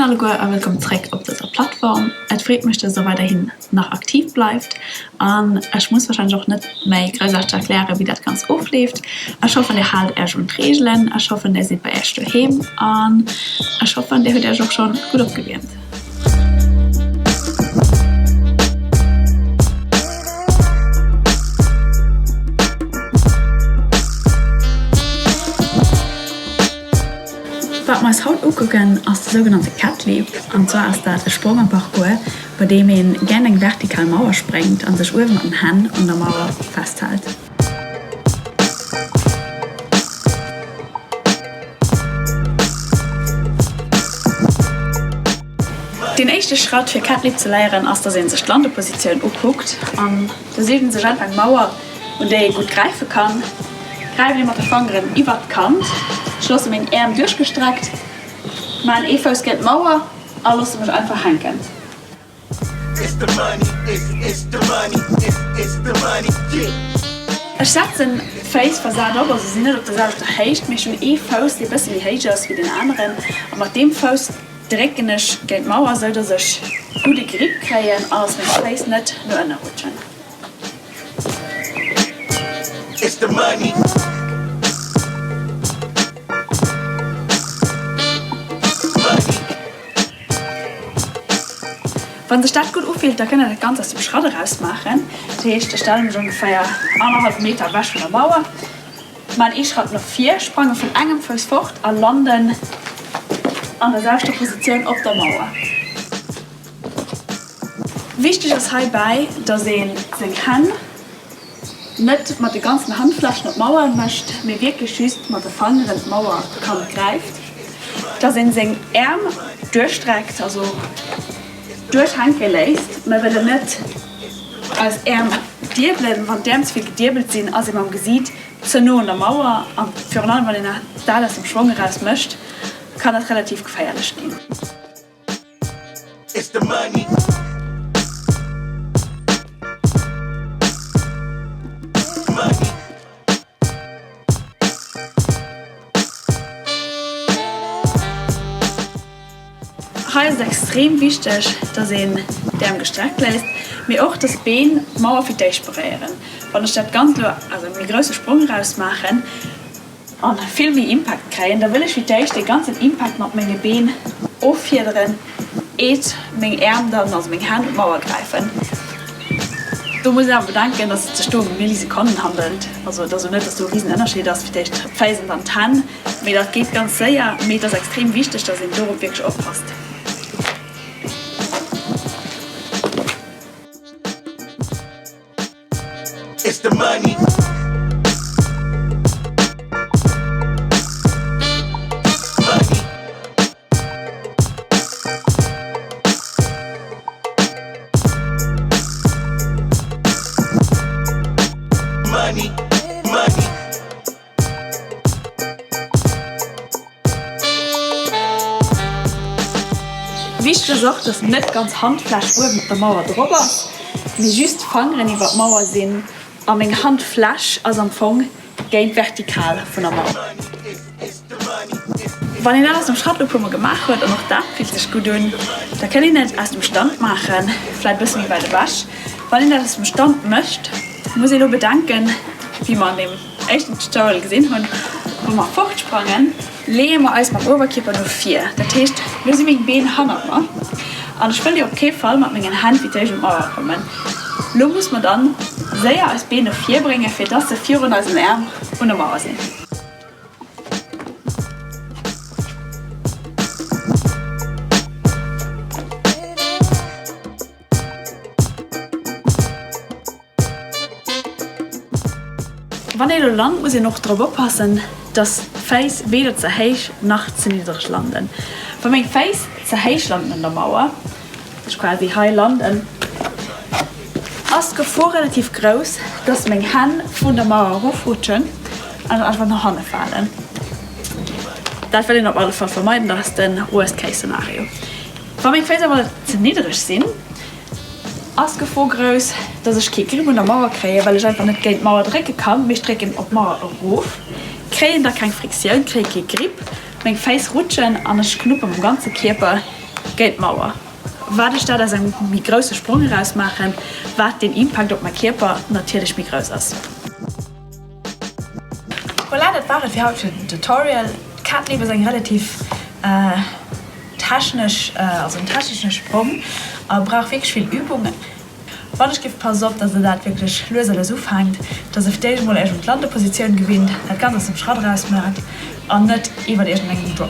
alleguer a wëllkomm zréck op dëser Plattform. Et freet mech, dass der weiderhin nach aktiv bleift an ech muss wahrscheinlech och net méi groussaarteg erklären, wéi dat Ganzt ofleeft. Ech hoffen, dir haalt Äech un d'Reegelen, ech hoffen, dir sidd bei Äech doheem an ech hoffen, dir hutt Äech och schonn gutt opgewiermt. Wat mer eis haut ukucken ass de sougenannte Cat Leap an zwar ass dat e Sprong am Parkour bei deem een géint eng vertikal Mauer spréngt an sech uewen mat den Hänn un der Mauer festhält. Deen éischte Schratt fir Cat Leap ze léieren ass dass een sech d'Landepositioun ukuckt an do sicht een sech einfach eng Mauer un déi ee gutt gräife kann. Gräifen ee mat de Fangeren iwwert d'Kant, ech loosse meng Äerm duerchgestreckt, maan ee Fouss géint d'Mauer a loosse mech einfach hänken. Ech setzen d'Féiss versat op, also sinn net op der selwechter Héicht, mee ech hunn ee Fouss dee bësse méi héich ass wéi den aneren a mat deem Fouss drécken ech géint d'Mauer, sou dass ech gudde Grip kréien an dass meng Féiss net no ënne rutschen. Wann sech dat gutt ufillt, da kënnt der dat Ganzt aus dem Schratt eraus maachen. Dat heescht, ech stelle mech ongeféier annerhallwe Meter ewech vun der Mauer, maan ee Schratt no vir, sprange vun engem Fouss fort a landen an der selwechter Positioun op der Mauer. Wichteg ass heibäi, dass ee seng Hänn net mat de ganzen Handflächen op d'Mauer mécht, mee wierklech just mat de Fangeren d'Mauerkant gräift, dass een seng Äerm duerchstreckt, also duerchhänke léisst. Mir wëllen net eis Äerm diebelen. Wann d'Äerm ze vill gediebelt sinn, ass ee mam Gesiit ze no un der Mauer a virun allem wann een dat aus dem Schwong eraus mécht, kann dat relativ geféierlech ginn. It's the money. Money. Hei ass et extrem wichteg, dass een d'Äerm gestreckt léisst, mee och dass d'Been d'Mauer fir d'éischt beréieren. Wann ech dat Ganzt elo aus engem méi grousse Sprong eraus maachen, An vill méi Impact kréien, da wëll ech fir d'éischt dee ganzen Impact mat menge Been offiederen, eet meng Äerm dann, also meng Hänn, un d'Mauer gräifen. Do muss een awer bedenken, dass et sech do ëm Millisekonnen handelt, also et ass elo net, dass do e Risenënnerscheed ass, fir d'éischt d'Féiss an dann d'Hänn, mee dat geet ganz séier. Mee et ass extrem wichteg, dass een dorop wierklech oppasst. It's the money. Money. Money. Money. Wichteg ass och, dass net d'ganz Handfläch uewen op der Mauer drop ass, mee just d'Fangeren iwwer d'Mauer sinn a meng Handfläch ass am Fong géint d'Vertikal vun der Mauer. Wann een dat aus dem Schratt e puer mol gemaach huet, an och dat fillt sech gutt un, da kënnt een et aus dem Stand maachen, vläit e bësse méi wäit ewech. Wann een dat aus dem Stand mécht, muss ee lo bedenken, wéi mer an deem. éischten Tutorial gesinn hunn, wou mer fortsprangen, leeë mer eis mam Oberkierper no vir. Dat heescht, lo si meng Been hannert mer an ech wëll jo op kee Fall mat mengen Hänn fir d'éischt un d'Mauer kommen. Lo muss mer dann séier eis Been no vir bréngen, fir dass se virun eisen Äerm un der Mauer sinn. Wann ee lo lant, muss een och drop oppassen, dass d'Féiss weder ze héich nach ze niddreg landen. Wa meng Féiss ze héich landen un der Mauer, ech quasi hei landen, ass d'Gefor relativ grouss, dass meng Hänn vun der Mauer erofrutschen an einfach no hanne falen. Dat wëll een op alle Fall vermeiden, dat ass de Worst Case Szenario. Wa meng Féiss awer ze niddreg sinn, ass d'Gefor grouss, dass ech kee Grip un der Mauer kréien, well ech einfach net géint d'Mauer drécke kann, mee ech drécken op d'Mauer erof, kréien da keng Friktioun, kréie kee Grip, meng Féiss rutschen an ech knuppe mam ganze Kierper. Géint d'Mauer. Wat ech dat aus engem méi grousse Sprong eraus maachen, wat den Impakt op mäi Kierper natierlech méi grouss ass. Voilà, dat war et fir haut fir den Tutorial. D'Cat Leap ass eng relativ technesch, also en techneschen Sprong a brauch wierklech vill Übung. Wann ech giff, passt op, dass der dat wierklech lues a lues ufaankt, dass der fir d'éischt emol iech un d'Landepositioun gewinnt, dat Ganzt aus dem Schratt eraus maacht an net iwwert iergendengem Drop.